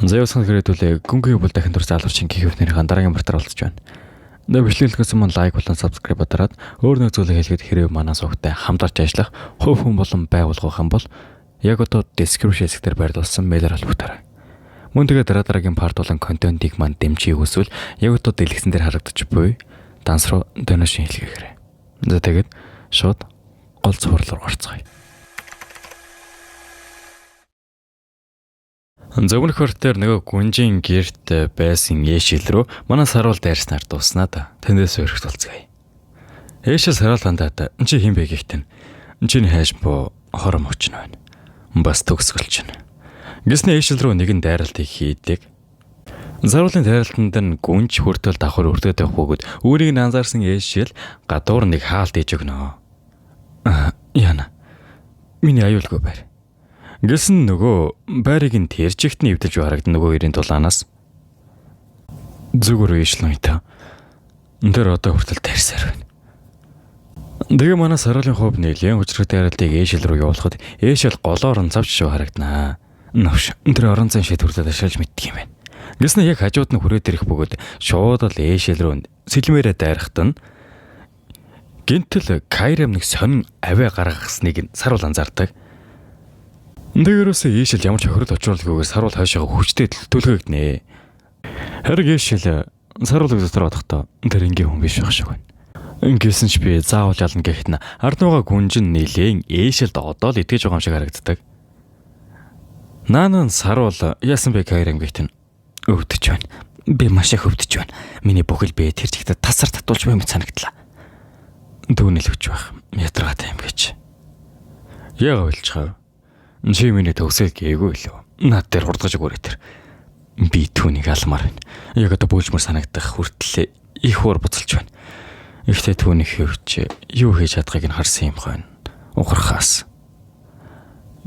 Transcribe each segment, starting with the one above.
Заяасан хэрэгдүүлээ гүнгээ бол дахин дур залуучийн гихвнэрийн дараагийн бартаар олцож байна. Нэ бичлэглэхээс өмнө лайк болон subscribe дараад өөр нэг зүйлийг хэлэхэд хэрэг манай сувгтай хамтарч ажиллах хувь хүн болон байгууллага юм бол яг одоо description хэсгээр байрлуулсан мэйлээр холбогдорой. Мөн тэгээ дараа дараагийн part болон контентыг мань дэмжихийг хүсвэл яг одоо дэлгэцэн дээр харагдаж буй данс руу donation хийлгэхээрэй. За тэгээд шууд гол цуврал руу орцгоё. Зөвхөн хөр дээр нөгөө гүнжийн герт байсан Эшил рүү манай саруул дайрснаар дууснаа да. Тэндээс өрхт болцгаая. Эшил саруул хандаад чи хэн бэ гихтэн. Чиний хайш бо хором очин байна. Бас төгсгөлч нь. Гэснэ Эшил рүү нэгэн дайралтыг хийдэг. Саруулын дайралтанд нь гүнж хүртэл давхар өртөөд явах бөгөөд үүнийг нь анзаарсан Эшил гадуур нэг хаалт ээж өгнө. Яна. Миний аюулгүй байр. Гэсэн нөгөө байрыг нь тэр чигт нь эвдэлж харагдан нөгөө ерийн тулаанаас зүгээр ийшлэн та. Тэр одоо хүртэл тарьсаар байна. Тэгээ манай саруулын хувь нэлээд хүчрхэг дайралтыг Эшил рүү явуулахад Эшил голоор нь цавч шив харагданаа. Новш тэр орон зайн шийдвэрлээд ашиглаж мэддэг юм байна. Гэснэ яг хажууд нь хүрээд ирэх бөгөөд шууд л Эшил рүү сэлмээрээ дайрахт нь гинтэл Кайрам нэг сонин авиа гаргасныг саруул анзаардаг. Тэгэрөөсөө Эшил ямар ч хохирол учруулгүйгээр саруул хойшоогоо хүчтэй түлхэгднэ. Харин Эшил саруулыг дотор бодохдоо тэр энгийн хүн биш байх шиг байна. Ингэсэн ч би заавал ялна гэхэд нь ард нууга гүнжин нилээн Эшилд одоо л итгэж байгаа юм шиг харагддаг. Наан саруул яасан бэ Кайрам гэхэд нь өвдөж байна. Би маш их өвдөж байна. Миний бүхэл бие тэр чигтээ тасар татуулж буй мэт санагдлаа. Түүний л хүч байх. Ядаргаатай юм гэж. Яага ойлцохоо. Чи миний төгсгөл гээгүй лөө. Над дээр хурдгаж өгөөрэй тэр. Би түүнийг алмаар байна. Яг одоо бөөлжмөр санагдах хүртэл их уур буцалж байна. Ихтэй түүний хөвч юу хийж чадахыг нь харсан юм хойно. Ухрахаас.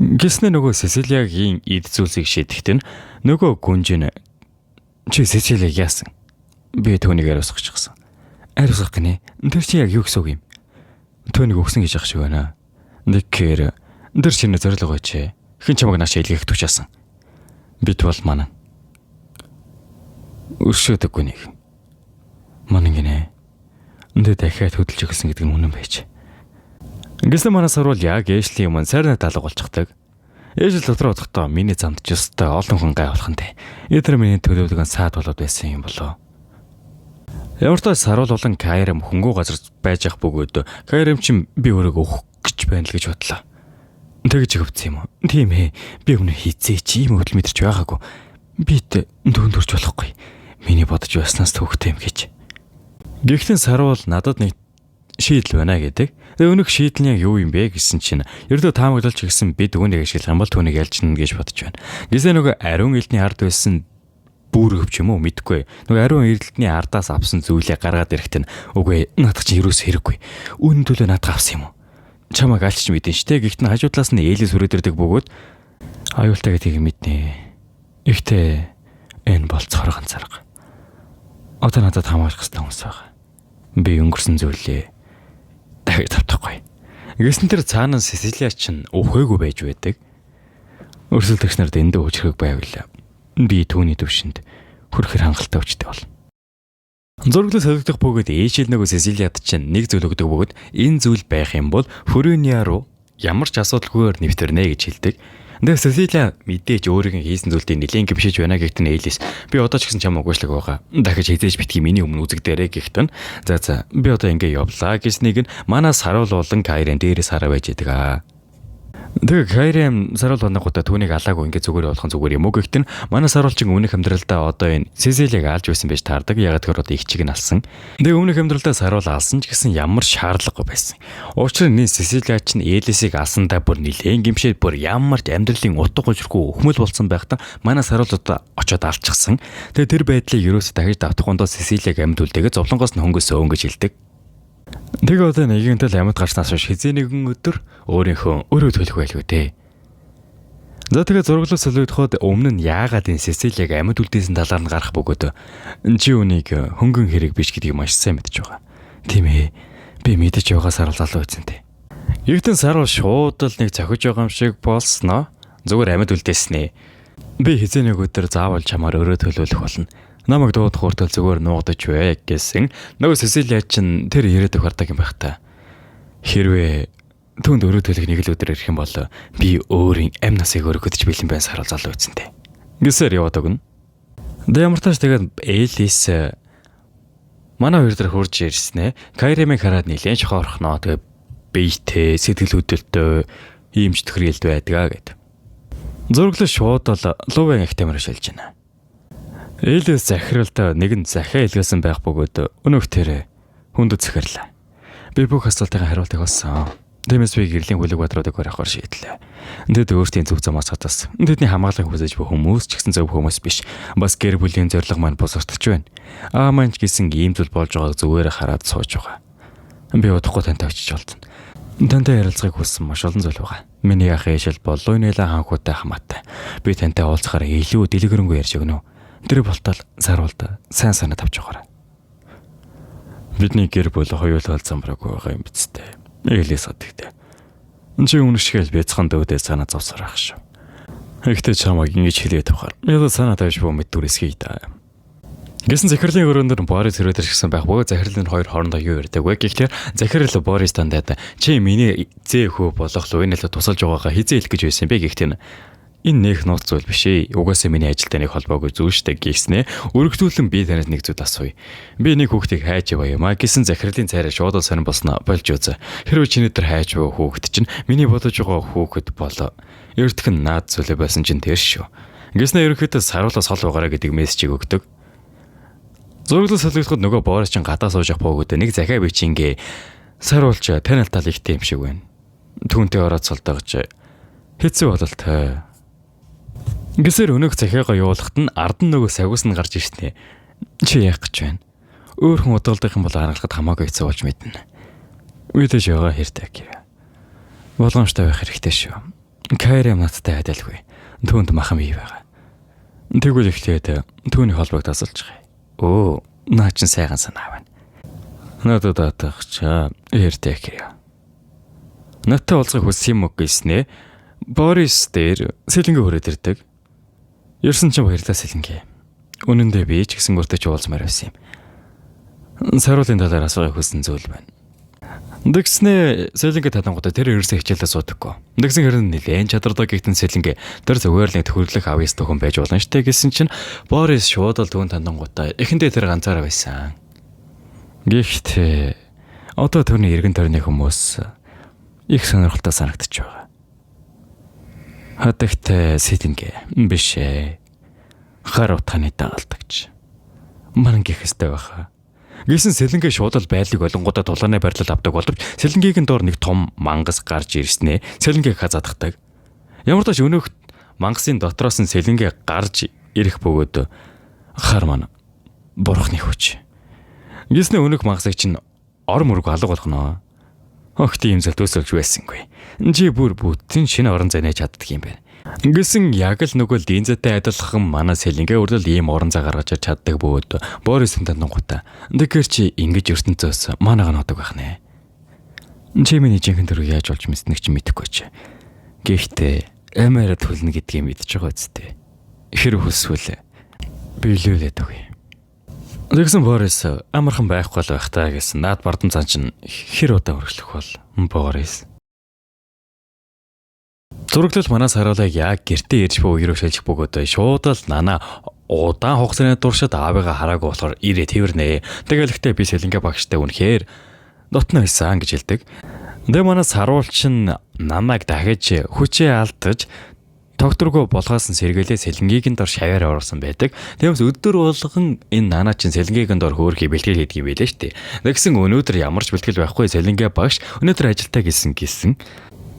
Гэснэ нөгөө Сесилиагийн эд зүйлсийг шийдэхэд нь нөгөө гүнжин чи Сесилиаг яасан? Би түүнийг ариусгах гэсэн. Ариусгах гинэ. Тэр чи яг юу гэсэн үг юм? Түүнийг өгсөн гэж ах шиг байна. Тэгэхээр тэр чиний зорилго чи. Хэн чамайг нааш илгээх тушаасан. Бид бол манай. Өршөөдөггүй нэг. Манай гинэ. Энд дахиад хөдөлж өгсөн гэдэг нь үнэн байж. Ингэсэн манай саруул яг Эшлийн өмнө сайрны талга болчихдаг. Эшл дотор бодохдоо миний замд ч өстой олон хүн гай болох нь. Эдгээр миний төлөвлөгөө саад болоод байсан юм болоо. Ямар ч саруул болон Кайрам хөнгөө газар байж ах бөгөөд Кайрам чинь би өөрийгөө өгөх гэж байна л гэж бодлоо. Тэгж өвдсөн юм уу? Тийм ээ. Би өмнө хизээ чи ийм өвдөл мэдэрч байгаагүй. Би түүнд төрж болохгүй. Миний бодож байснаас төвхтэй юм гэж. Гэхдээ саруул надад нэг шийдэл байна гэдэг. Тэгээ өнөөх шийдэл нь яг юу юм бэ гэсэн чинь ердөө таамаглалч гэсэн бид үүнийг ашиглах юм бол түүнийг ялжна гэж бодож байна. Гэсээ нөгөө ариун элдний ард байсан бүргөвч юм уу мэдэхгүй. Нөгөө ариун эрдэлтний ардаас авсан зүйлээ гаргаад ирэхт нь үгүй наадах чинь ерөөс хэрэггүй. Үүний төлөө наадах авсан юм уу? Чамайг алчч мэдэн штэ. Гэхдээ нь хажуу талаас нь ээлээс хүрээд ирдэг бөгөөд аюултай гэдгийг мэднэ. Ихтэй энэ бол цорог ганцаарга. Одоо надад хамгаалах хэрэгтэй хүмүүс байгаа. Би өнгөрсөн зүйлээ дахиад тавтахгүй. Гэсэн тэр цаана Сесилиа чинь өвхөөгүй байж байдаг. Өрсөлдөгч нарт эндээ хүчрэг байвал би түүний төвшөнд хүрэхэр хангалттай хүчтэй болно. Зураглал солигдох бөгөөд Эшил нөгөө Сесилиад чинь нэг зүйл өгдөг бөгөөд энэ зүйл байх юм бол Фрүниа руу ямар ч асуудалгүйгээр нэвтэрнэ гэж хэлдэг. Тэгээ Сесилиа мэдээж өөрийг нь хийсэн зүйлдээ нэлээн гимшиж байна гэхдээ нь Элис би одоо ч гэсэн чам угуушлаг байгаа. Дахиж хизээж битгий миний өмнө үзэгдээрэй гэхдээ нь за би одоо ингэ явлаа гэснийг нь манай саруул болон Кайрен дээрээс хараа байж идэг аа. Тэгээ Кайрем саруул оногуудаа түүнийг алаагүй ингэ зүгээр явуулах нь зүгээр юм уу гэхдээ нь манай саруулчин өмнөх амьдралдаа одоо энэ Сесилиаг алж байсан байж таардаг. Ягаад гэхээр одоо их чиг нь алсан. Тэгээ өмнөх амьдралдаа саруул алсан ч гэсэн ямар шаардлагагүй байсан. Учир нь Сесилиа чинь Элисийг алсандаа бүр нилээн гимшээд бүр ямар ч амьдралын утга учиргүй өхмөл болсон байхдаа манай саруул одоо очиод алчихсан. Тэгээ тэр байдлыг ерөөсө дахиж давтахгүй Сесилиаг амьд үлдээгээ зовлонгоос нь хөнгөсөө гэж хэлдэг. Тэгээ одоо нэгэнтэл амьд гарснаас хойш хэзээ нэгэн өдөр өөрийнхөө өрөө төлөх байлгүй дээ. За тэгээ зураглал солигдоход өмнө нь яагаад энэ Сесилиаг амьд үлдээсэн талаар нь гарах бөгөөд чи үнийг хөнгөн хэрэг биш гэдгийг маш сайн мэдэж байгаа. Тийм ээ. Би мэдэж байгаа саруул залуу эзэнтэй. Гэхдээ саруул шууд л нэг зохиж байгаа юм шиг болсноо зүгээр амьд үлдээснээ. Би хэзээ нэг өдөр заавал чамаар өрөө төлөөлөх болно. Намайг дуудах хүртэл зүгээр нуугдаж бай гэсэн. Нөгөө Сесилия чинь тэр ирээдүйг хардаг юм байх та. Хэрвээ түүнд өрөө төлөх нэг л өдөр ирэх юм бол би өөрийн амь насыг өргөдөж бэлэн байна саруул залуу үсэнтэй. Гэсээр яваад өгнө. Дэ ямар тааш тэгээд Элис манай хоёр дээр хурж ирснэ. Кайремыг хараад нилээн чохоорхноо. Тэгээ биетэй, сэтгэл хөдлөлтөө ийм ч төхрэлд байдгаа гэд. Зураглал шууд бол Лувын их тамир шилж байна. Элис захиралд нэгэн захиа илгээсэн байх бөгөөд өнөөх тэр хүндэт захирлаа. Би бүх асуултын хариултыг олсон. Тиймээс би гэрлийн хүлэг бадруудыг орохоор шийдлээ. Тэд өөрсдийн зөв замаас хатас. Тэдний хамгаалах хүсэж буй хүмүүс ч гэсэн зөв хүмүүс биш. Бас гэр бүлийн зорилго маань босортож байна. Аа маань ч гэсэн ийм зүйл болж байгааг зүгээр хараад сууж байгаа. Би удахгүй тантай очиж олдно. Тантай ярилцахыг хүссэн маш олон зүйл байгаа. Миний ах ээжэл бол Луйнела хаанхуутай хамаатай. Би тантай уулзахаар илүү дэлгэрэнгүй ярьж өгнө. Тэр болтол саруулд сайн санаа тавьж байгаарай. Бидний гэр бүл хоёулаа замбраагүй байгаа юм биз дээ. Элис одогтой. Чи үнэшгээл бяцхан дөөдөө санаа зовсоор ах шүү. Гэхдээ чамайг ингэж хэлээд тавихаар. Ядаа санаа тавьж буу мэд дүрсгий да. Гэсэн захирлын өрөөнд нь Борис өрөөд ирсэн байх бөгөөд захирал нь хоёр хоорондоо юу ярьдаг вэ гэхлээр захирал Борис дандаа чи миний зээ хөө болох Луинэлд тусалж байгаагаа хизээ хэлэх гэж байсан бэ гэхтээ энэ нэх нууц зүйл биш ээ. Угаасаа миний ажилтай нэг холбоогүй зүйл штэ гэснээ. Өргөдүүлэн би танаас нэг зүйл асууя. Би нэг хүүхдийг хайж яваа юм а гэсэн захирлын цайраа шууд л сонир болсноо болж үз. Хэрвээ чиний дээр хайж буй хүүхэд чинь миний бодож байгаа хүүхэд болоо. Эртх нь наад зүйлээ байсан чинь тэр шүү. Гэснээ ерөнхийдөө саруулаас хол байгаарэ гэдэг мессежийг өгдөг. Зураглал солигдоход нөгөө Борис чинь гадаа сууж явах бөгөөд нэг захиа бичингээ саруулж танил тал ихтэй юм шиг байна. Түүнтэй ороод сулдагч хэцүү бололтой. Гэсээр өнөөх захиагаа явуулахад нь ард нь нөгөө сагус нь гарч ирснэ. Чи яах гэж байна? Өөр хүн удалдах юм бол аргалахад хамаагүй хэцүү болж мэднэ. Үедэж байгаа хэртэй гэх. Боломжтой байх хэрэгтэй шүү. Кайрам надтай адилгүй. Түүнд махан бий байгаа. Тэгвэл эхлээд түүний холбоог тасалж байгаа. Өө, наа чин сайхан санаа байна. Надад атгачаа эртэй гэх. Надтай уулзах хүссэн юм уу гэснээ Борис дээр сэлэнгэ хүрээд ирдэг. Ерсэн чинь баярлалаа сэлэнгэ. Үнэн дээр би ч гэсэн өөртөө ч уулзмаар байсан юм. Саруулын талаар асуухыг хүссэн зүйл байна. Тэгснээ сэлэнгэ татангуудаа тэр ерөөсөө хичээлээ суудаггүй. Тэгсэн хэрэг нэлээд чадвартай гихтэн сэлэнгэ тэр зүгээр л нэг төхөрлөх авьяас төхөн байж болно штэ гэсэн чинь Борис шууд л түүн тандангуудаа эхэндээ тэр ганцаараа байсан. Гэхдээ одоо түүний эргэн тойрны хүмүүс их сонирхолтой санагдчих байгаа. Хадагтай сэлэнгэ биш ээ. Хар утгааны дагалдагч. Манан гих ёстой байхаа. Гэсэн сэлэнгэ шууд л байдлыг олонгуудаа тулааны барилал авдаг боловч сэлэнгийн доор нэг том мангас гарч ирснээ сэлэнгээг хазаадахдаг. Ямар тач өнөөх мангасын дотроос нь сэлэнгэ гарч ирэх бөгөөд хар маань бурхны хүч. Гэснээ өнөөх мангасыг чинь ор мөрөг алга болгоно. Огт ийм зүйл төсөөлж байсангүй. Чи бүр бүтэн шинэ орон зай нээж чаддаг юм байна. Ингэсэн яг л нөгөө динзэтэй адилхан манай сэлэнгэ өрлөл ийм орон зай гаргаж чаддаг бөгөөд Борис тандангуудаа. Тэгэхээр чи ингэж ертөнцөөс манайга нуудаг байх нэ. Чи миний жинхэнэ төрөг яаж болж мэдсэнийг чи мэдэхгүй чи. Гэхдээ амиараа төлнө гэдгийг мэдж байгаа үсттэй. Хэрэг хүсвэл биелүүлээд өгье. Тэгсэн Борис амархан байхгүй л байх таа гэсэн. Наад бардам зан чинь хэр удаа үргэлжлэх бол Борис. Зураглал манаас харуулаг яг гэртээ ирж буй үерөө шилжих бөгөөд шууд л нана удаан хугацааны туршид аавыгаа хараагүй болохоор ирээ тэрнэ. Тэгэл ихтэй би сэлэнгэ багштай үнэхээр дотно байсан гэж хэлдэг. Тэгээ манаас харуул чинь намайг дахиж хүчээ алдаж тогтворгүй болгоос нь сэргэлээ сэлэнгийн дор шаваар оруулсан байдаг. Тиймээс өдөр болгон энэ нана чинь сэлэнгийн дор хөөрхий бэлтгэл хийдэг юм байлээ шүү дээ. Тэгсэн өнөөдөр ямар ч бэлтгэл байхгүй сэлэнгэ багш өнөөдөр ажилтаа гэсэн.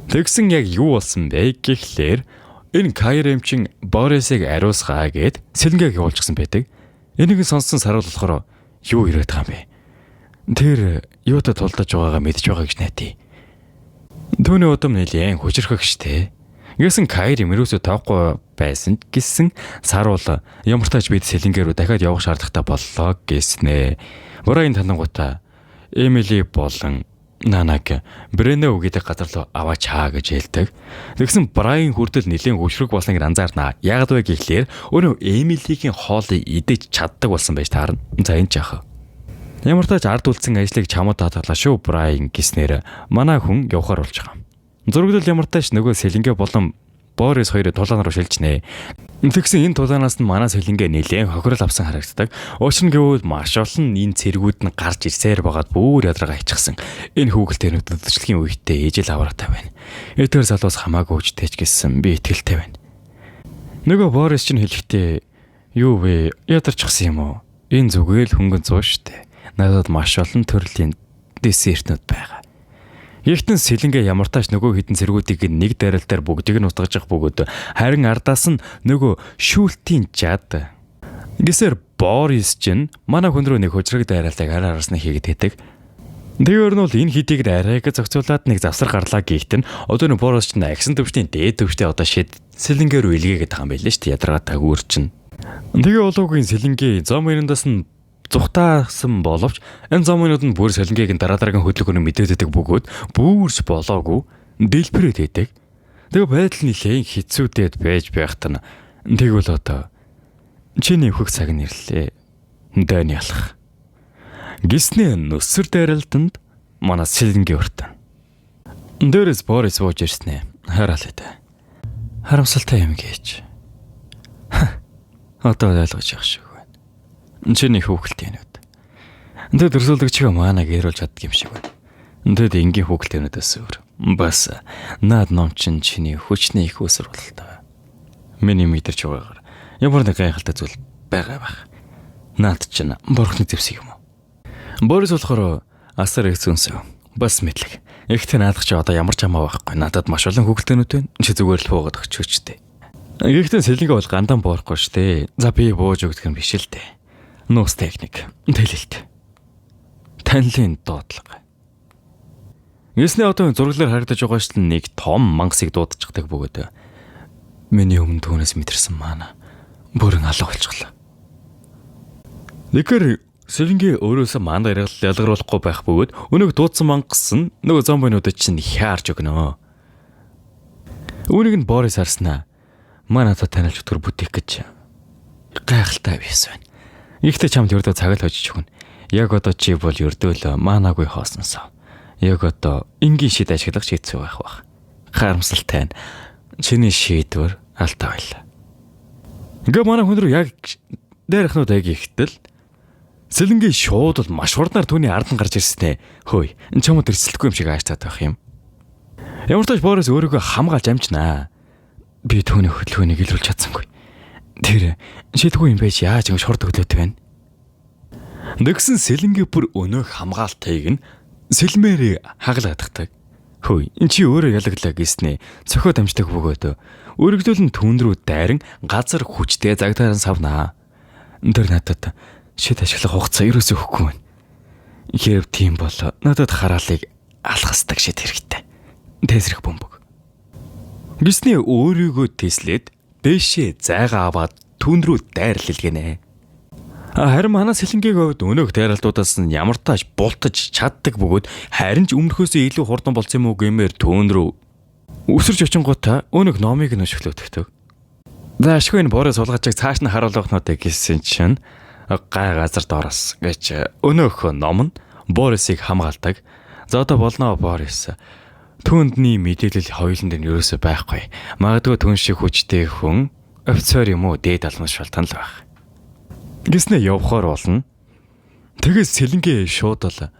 Тэгсэн яг юу болсон бэ гэхлээр энэ Кайрем чин Борисыг ариусгаа гэд сэлэнгээг явуулчихсан байдаг. Энийг сонссон саруул болохоор юу ирээд байгаа юм бэ? Тэр юутай тулдаж байгаагаа мэдж байгаа гэж найдаа. Түүний удам нэлээн хүчрхэг штэ. Гэсэн Кайрем ерөөсөө тоохгүй байсан гэсэн саруул ямар тач бид сэлэнгээ рүү дахиад явах шаардлагатай боллоо гэснэ. Бурайн тандангуудаа Эмили болон Нанаг Брэнэ үгээд газар руу аваач хаа гэж хэлдэг. Тэгсэн Брайан хүртэл нэлээд хөшрөг болсныг анзаарнаа. Яг вэ гэхлээр өөрөө Эмилигийн хоолыг идэж чаддаг болсон байж таарна. За энэ ч яах. Ямар тач ард үлдсэн ажлыг чамд даатгалаа шүү Брайан гэснээр манай хүн явхаар болж байгаа. Зурагдал ямар тач нөгөө Сэлэнгэ болон Борис хоёрыг тулаан руу шилжнэ. Тэгсэн энэ тулаанаас нь манай Сэлэнгэ нэлээд хохирол авсан харагддаг. Учир нь гэвэл маш олон энэ цэргүүд нь гарч ирсээр байгаад бүр ядаргаа хийчихсэн. Энэ хүүхэлдэйнүүд үзэсгэлэнгийн үедээ ижил авраатай байна. Эдгээр залуус хамаагүй хүчтэй ч гэсэн би итгэлтэй байна. Нөгөө Борис ч хэлэхдээ юу вэ? Ядарчихсан юм уу? Энэ зүгээр л хөнгөн зуу штэ. Надад маш олон төрлийн десертнүүд байгаа. Ихтэн Сэлэнгэ ямар тач нөгөө хідэн цэргүүдийг нэг дайралтаар бүгдийг нь устгаж бөгөөд харин ардаас нь нөгөө шүүлтийн жад. Гисэр Борис чинь манай хүн рүү нэг хожрог дайралтыг ар араас нь хийгээд байдаг. Тэгэхээр нь бол энэ хидийг арайг зохицуулаад нэг завсар гарлаа гихт нь одоо нэг Борис чинь агсан төвчний дээд төвчтэй одоо шид Сэлэнгэ рүү илгээгээд байгаа юм байлээ шүү дээ. Ядаргаа тагүүр чинь. Тэгээ олоогийн Сэлэнгэ зомбиндаас нь зугтаасан боловч энэ зомбинууд нь бүр Сэлэнгэгийн дараа дараагийн хөдөлгөөний мэдээддэг бөгөөд бүрч болоогүй дэлбэрээд байдаг. Тэгээ байдал нэлээд хэцүүдэд байж байхад нь тэгвэл одоо чиний өхөх цаг нь ирлээ. Дайны алах. Гиснээ нүсэр дайралтанд манай Сэлэнгэ өртөн. Дээрээс Борис бууж ирснэ. Хараал ээ. Харамсалтай юм гэж. Одоо ойлгож явах шиг байна. Чиний хүүхэлдэйнүүд. Тэд өрсөлдөгчгөө манайг эрүүлж чаддаг юм шиг байна. Тэд энгийн хүүхэлдэйнүүдээс өөр. Бас наад ном чинь чиний хүчний их усэр бололтой. Миний мэдэрч байгаагаар ямар нэг гайхалтай зүйл байгаа байх. Наад чинь бурхны зэвсэг юм уу? Борис болохоор асар их зүнсв. Бас мэдлэг. Ихтэй наадах чи одоо ямар ч хамаа байхгүй. Надад маш олон хүүхэлдэйнүүд байна. Чи зүгээр л буугаад өгчөөч дээ. Гэхдээ Сэлэнгэ бол гандан буурахгүй шүү дээ. За би бууж өгдөг юм биш л дээ. Нуус техник, тэлэлт. Танилын дуудлага. Гэсний одоо зураглаар харагдаж байгаа шил нэг том мангасыг дуудчихдаг бөгөөд миний өмнө түүнээс мэдэрсэн маана бүрэн алга болчихлоо. Тэгэхээр Сэлэнгэ өөрөөсөө маана ялгаруулахгүй байх бөгөөд өнөг дуудсан мангас нь нөгөө зомбинуудад чинь хяарч өгнө. Үүнийг нь Борис харснаа. Манай надад танилж өтгөр бүтээх гэж гайхалтай бис байна. Ихтэй чамд ердөө цаг л хожиж өгнө. Яг одоо чи бол ердөө л манаагүй хоосонсоо. Яг одоо энгийн шид ашиглах хэцүү байх бах. Харамсалтай нь чиний шийдвэр алдаа байлаа. Ингээ манай хүн рүү яг дээрхнүүд яг ихтэл Сэлэнгийн шууд бол маш хурднаар түүний ард нь гарч ирсэн ээ. Хөөе, энэ чамд эрсдэлгүй юм шиг ааш таад байх юм. Ямар ч тач Борис өөрийгөө хамгаалж амжнаа. Би түүний хөдөлгөөнийг илрүүлж чадсангүй. Тэр шийдэггүй юм байж яаж ингэж хурд өглөөт байна. Нэгсэн Сэлэнгээ бүр өнөөх хамгаалтыг нь сэлмээр хагалгаадахдаг. Хөөе, эн чи өөрөө ялаглаа гэснээ цохиод амждаг бөгөөд өргөдөл нь түүн рүү дайран газар хүчтэй загтааран савнаа. Тэр надад шид ашиглах хугацаа ерөөсөө өгөхгүй байна. Хэрв тийм бол надад хараалыг алхасдаг шид хэрэгтэй. Тэсрэх бөмбөг. Гисний өөрийгөө тэслээд дээшээ зайгаа аваад түүн рүү дайрал илгэнэ. Харин манай Сэлэнгээг хувьд өнөөх дайралтуудаас нь ямар тааш бултаж чаддаг бөгөөд харин ч өмнөхөөсөө илүү хурдан болсон юм уу гэмээр түүн рүү өсөрч очингуудаа өнөөх номыг нь өшөглөөдөгдөг. За ашгүй энэ бороо сулгачиг цааш нь харуулах нотыг гэсэн чинь гай газар доороос гэж өнөөх ном нь Борисыг хамгаалдаг. За одоо болно Борис. Түүндний мэдээлэл хоёуланд нь ерөөсөө байхгүй. Магадгүй түн шиг хүчтэй хүн офицер юм уу дээд алмас шалтгаан л байх. Гэснээ явхаар болно. Тэгээс Сэлэнгээ шууд л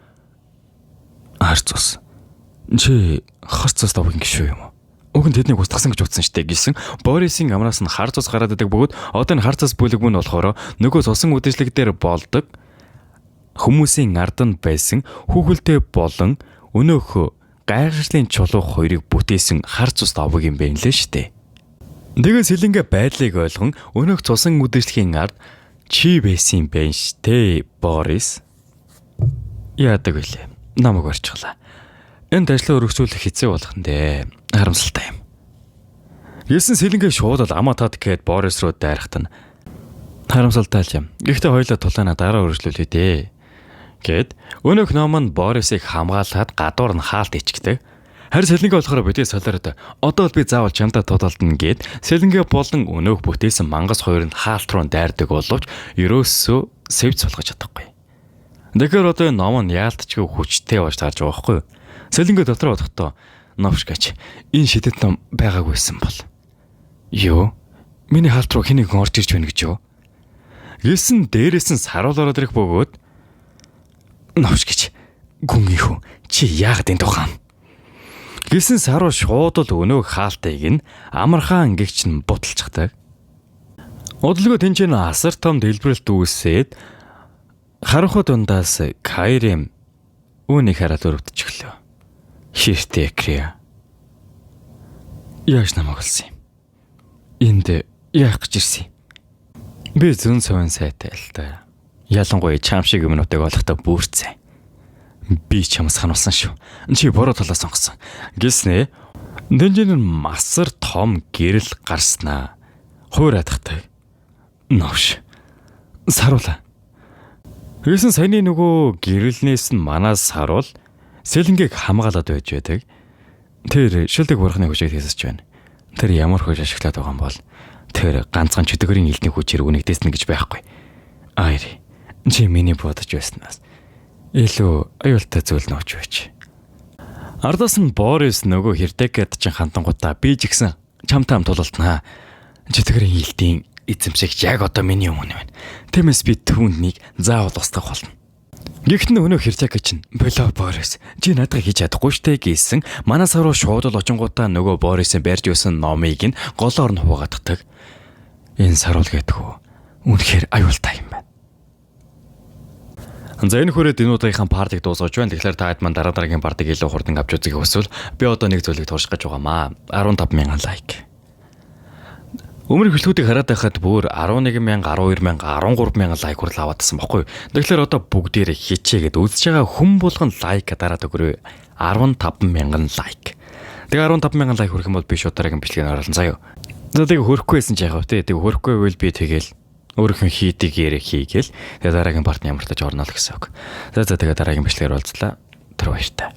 хар цус. Чи хар цус давг гişүү юм уу? Уг нь тэднийг устгасан гэж утсан штэ гэсэн. Борисын амраас нь хар цус гараад идэг бөгөөд одоо энэ хар цус бүлэг мөн болохоор нөгөө цусан үдшилэг дээр болдог хүмүүсийн ард нь байсан хүүхэлтэй болон өнөөх гайхшлын чулуу хоёрыг бүтээсэн хар цус давг юм байна лээ штэ. Тэгээ Сэлэнгэ байдлыг ойлгон өнөөх цусан үдшилгийн ард чи байсан юм байна штэ Борис. Яадаг вүлээ. Намайг орчихлаа. Энд ажлаа өргөжүүлэх хэцүү болох нь дээ. Харамсалтай юм. Гэсэн Сэлэнгэ шууд л амаа тад гээд Борис руу дайрахт нь харамсалтай л юм. Гэхдээ хоёлаа тулаана дараа өргөжлүүлээ дээ. Гэт өнөөх ном нь Борисыг хамгаалаад гадуур нь хаалт ичгдэг. Харин Сэлэнгэ болохоор битгий солиороод одоо л би заавал чамдаа тулалдана гэд Сэлэнгэ болон өнөөх бүтээсэн мангас хоёр нь хаалт руу дайрдаг боловч ерөөсөө сэвц сулгаж чадахгүй. Тэгэхээр одоо энэ ном нь яалтчгүй хүчтэй болж таарж байгаа байхгүй юу? Сэлэнгэ дотор бодохдоо новш гэж энэ шидэт ном байгаагүйсэн бол юу? Миний хаалт руу хэн нэгэн орж ирж байна гэж юу? Гэсэн дээрээс нь саруул ороод ирэх бөгөөд новш гэж гүнгийн хүү чи яагаад энэ тухайн гэсэн саруу шууд л өнөөх хаалтыг нь амархан гэгч нь буталчихдаг. Удалгүй тэнцэн асар том дэлбэрэлт үүсээд харанхуй дундаас Кайрим үүнийг хараад өрөвдчихлөө. Хэртэй Крия. Яаж намайг олсон юм? Энд яах гэж ирсэн юм? Би зүүн совин сайтай л та. Ялангуяа чам шиг юмнуудыг олохдоо бүрцээ. Би чамс хануулсан шүү. Чи буруу талаа сонгосон. Гэснэ дэнжин нь масар том гэрэл гарснаа. Хуур адахтай. Новш. Саруула. Гэсэн саяны нөгөө гэрэлнээс нь манаас саруул сэлэнгийг хамгаалаад байж байдаг. Тэр шилдэг бурхны хүчийг хийсэж байна. Тэр ямар хүч ашиглаад байгаа юм бол тэр ганцхан чөтгөрийн элдний хүчээр үнэгдээсэн гэж байхгүй. Айри. Чи миний бодож байснаас илүү аюултай зүйл нууч байж. Ардаас нь Борис нөгөө хэрдэгэд чин хандангуудаа би ч гэсэн чамтай хамт тулалтнаа. Чөтгөрийн элдийн эзэмшигч яг одоо миний өмнө байна. Тиймээс би түүнд нэг заавал устгах болно. Гэхдээ өнөө хэртэгэ чинь болоо Борис чи надад хийж чадахгүй штэ гэсэн манаас руу шууд л очингуудаа нөгөө Борисын барьж өсөн номыг нь голоор нь хуваагааддаг. Энэ саруул гэдэг үү? Үнэхээр аюултай юм байна. За энэ хүрээд энэ удаагийнхаа part ыг дуусгаж байна. Тэгэхээр та хэд маань дараа дараагийн part ыг илүү хурдан авч үзэхийг хүсвэл би одоо нэг зүйлийг турших гэж байгаамаа. 15,000 лайк. Өмнөх бичлэгүүдийг хараад байхад бүр 11,000, 12,000, 13,000 лайк хүртэл аваадсан баггүй. Тэгэхээр одоо бүгдээрээ хичээгээд үзэж байгаа хүн болгон лайк дараад өгөрөө. 15,000 лайк. Тэгээ 15,000 лайк хүрэх юм бол би шууд дараагийн бичлэгийг оруулан заяа. За тэгээ хөрөхгүй байсан ч яах вэ те. Тэгээ хөрөхгүй байвал би тэгэл өөрийнхөө хийдэг яриа хийгээл тэгээ дараагийн part нь ямар ч орно л гэсэн үг. За за тэгээ дараагийн бичлэгээр уулзлаа. Тэр баяртай.